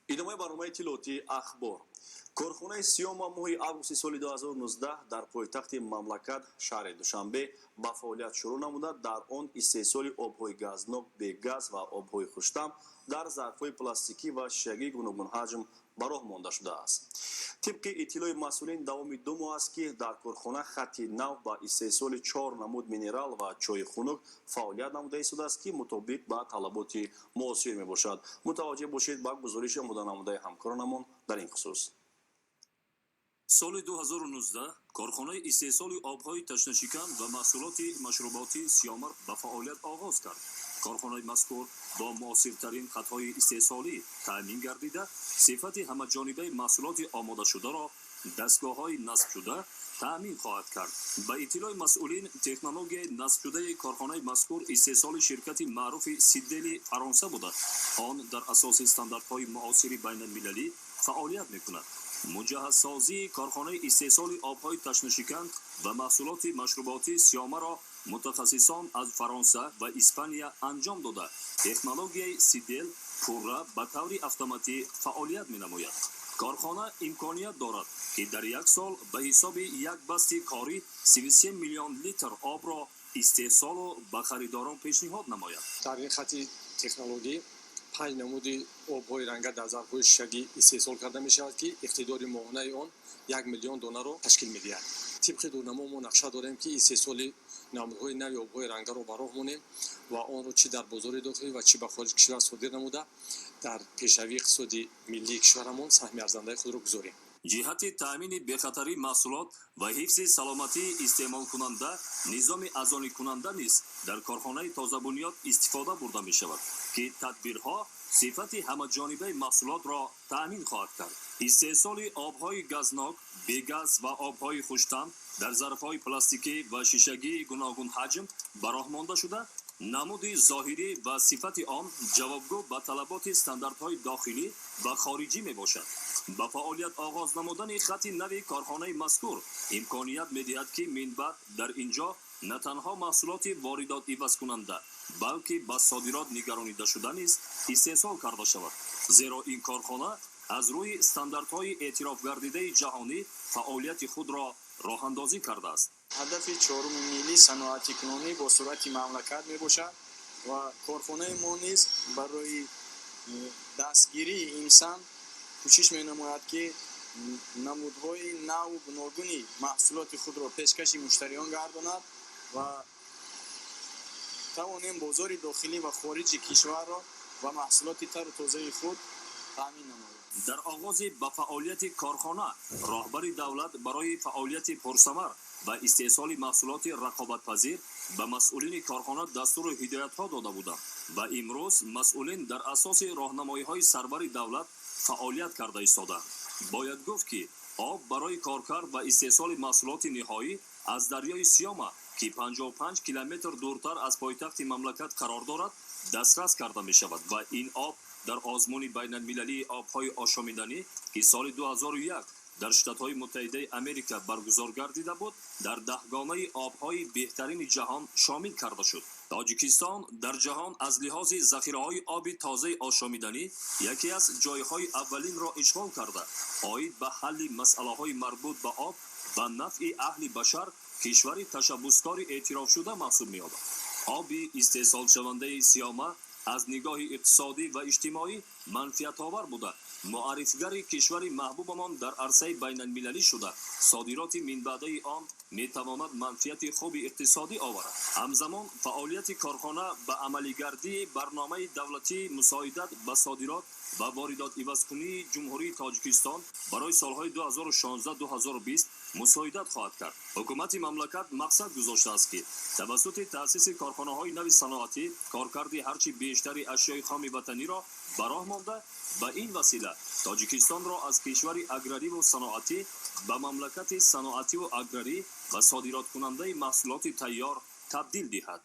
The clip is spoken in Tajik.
Идомаи барномаи иттилоотии «Ахбор». Корхонаи «Сиёма» моҳи августи соли 2019 дар пойтахти мамлакат, шаҳри Душанбе, ба фаъолият шурӯъ намуда, дар он истеҳсоли обҳои газнок, бегаз ва обҳои хуштаъм дар зарфҳои пластикӣ ва шишагии гуногунҳаҷм ба роҳ монда шудааст. Тибқи иттилои масъулин, давоми 2 моҳ аст, ки дар корхона хатти нав ба истеҳсоли чор намуд минерал ва чойи хунук фаъолият намуда истодааст, ки мутобиқ ба талаботи муосир мебошад. Мутаваҷҷеҳ бошед ба гузориши омоданамудаи ҳамкоронамон дар ин хусус. Соли 2019 корхонаи истеҳсоли обҳои ташнашикан ва маҳсулоти машруботӣ «Сиёма» ба фаъолият оғоз кард. Корхонаи мазкур бо муосиртарин хатҳои истеҳсолӣ таъмин гардида, сифати ҳамаҷонибаи маҳсулоти омодашударо дастгоҳҳои насбшуда таъмин хоҳад кард. Ба иттилои масъулин, технологияи насбшудаи корхонаи мазкур истеҳсоли ширкати маъруфи «Сидели» Фаронса буда, он дар асоси стандартҳои муосири байналмилалӣ фаъолият мекунад. Муҷаҳҳазсозии корхонаи истеҳсоли обҳои ташнашикан ва маҳсулоти машруботӣ «Сиёмаро» мутахассисон аз Фаронса ва Испания анҷом дода, технологияи «Сидел» пурра ба таври автоматӣ фаъолият менамояд. Корхона имконият дорад, ки дар як сол ба ҳисоби як басти корӣ 33 миллион литр обро истеҳсолу ба харидорон пешниҳод намояд. Дар ин хати технологӣ панҷ намуди обҳои ранга дар зарфҳои шишагӣ истеҳсол карда мешавад, ки иқтидори моҳонаи он 1 миллион донаро ташкил медиҳад. Тибқи дурнамо, мо нақша дорем, ки истеҳсоли намудҳои нави обҳои рангаро ба роҳ монем ва онро чӣ дар бозори дохилӣ ва чӣ ба хориҷи кишвар содир намуда, дар пешравии иқтисоди миллии кишварамон саҳми арзандаи худро гузорем. Ҷиҳати таъмини бехатарии маҳсулот ва ҳифзи саломатии истеъмолкунанда низоми азоникунанда низ дар корхонаи тозабунёд истифода бурда мешавад, ки тадбирҳо сифати ҳамаҷонибаи маҳсулотро таъмин хоҳад кард. Истеҳсоли обҳои газнок, бегаз ва обҳои хуштаъм дар зарфҳои пластикӣ ва шишагии гуногунҳаҷм ба роҳ монда шуда, намуди зоҳирӣ ва сифати он ҷавобгӯ ба талаботи стандартҳои дохилӣ ва хориҷӣ мебошад. Ба фаъолият оғоз намудани хати нави корхонаи мазкур имконият медиҳад, ки минбаъд дар ин ҷо на танҳо маҳсулоти воридот ивазкунанда, балки ба содирот нигаронидашуда низ истеҳсол карда шавад, зеро ин корхона аз рӯи стандартҳои эътирофгардидаи ҷаҳонӣ фаъолияти худро роҳандозӣ кардааст. Ҳадафи чоруми миллӣ саноатикунонӣ бо суръати мамлакат мебошад ва корхонаи мо низ барои дастгирии ин самт кӯшиш менамояд, ки намудҳои наву гуногуни маҳсулоти худро пешкаши муштариён гардонад ва тавонем бозори дохилӣ ва хориҷи кишварро ба маҳсулоти тару тозаи худ таъмин намоем. Дар оғози ба фаъолияти корхона роҳбари давлат барои фаъолияти пурсамар ва истеҳсоли маҳсулоти рақобатпазир ба масъулини корхона дастуру ҳидоятҳо дода буданд ва имрӯз масъулин дар асоси роҳнамоиҳои сарвари давлат фаъолият карда истодаанд. Бояд гуфт, ки об барои коркард ва истеҳсоли маҳсулоти ниҳоӣ аз дарёи Сиёма, ки 55 километр дуртар аз пойтахти мамлакат қарор дорад, дастрас карда мешавад ва ин об дар озмуни байналмилалии обҳои ошомиданӣ, ки соли 2001 дар Штатҳои Муттаҳидаи Америка баргузор гардида буд, дар даҳгонаи обҳои беҳтарини ҷаҳон шомил карда шуд. Тоҷикистон дар ҷаҳон аз лиҳози захираҳои оби тозаи ошомиданӣ яке аз ҷойҳои аввалинро ишғол карда, оид ба ҳалли масъалаҳои марбут ба об ба нафъи аҳли башар кишвари ташаббускори эътирофшуда маҳсуб меёбад. Оби истеҳсолшавандаи «Сиёма» аз нигоҳи иқтисодӣ ва иҷтимоӣ манфиатовар буда, муаррифигари кишвари маҳбубамон дар арсаи байналмилалӣ шуда, содироти минбаъдаи он метавонад манфиати хуби иқтисодӣ оварад. Ҳамзамон, фаъолияти корхона ба амалигардии барномаи давлатии мусоидат ба содирот ва воридотивазкунии Ҷумҳурии Тоҷикистон барои солҳои 2016-2020 мусоидат хоҳад кард. Ҳукумати мамлакат мақсад гузоштааст, ки тавассути таъсиси корхонаҳои нави саноатӣ коркарди ҳарчи бештари ашёи хоми ватаниро ба роҳ монда, ба ин васила Тоҷикистонро аз кишвари аграриву саноатӣ ба мамлакати саноативу аграрӣ ва содироткунандаи маҳсулоти тайёр табдил диҳад.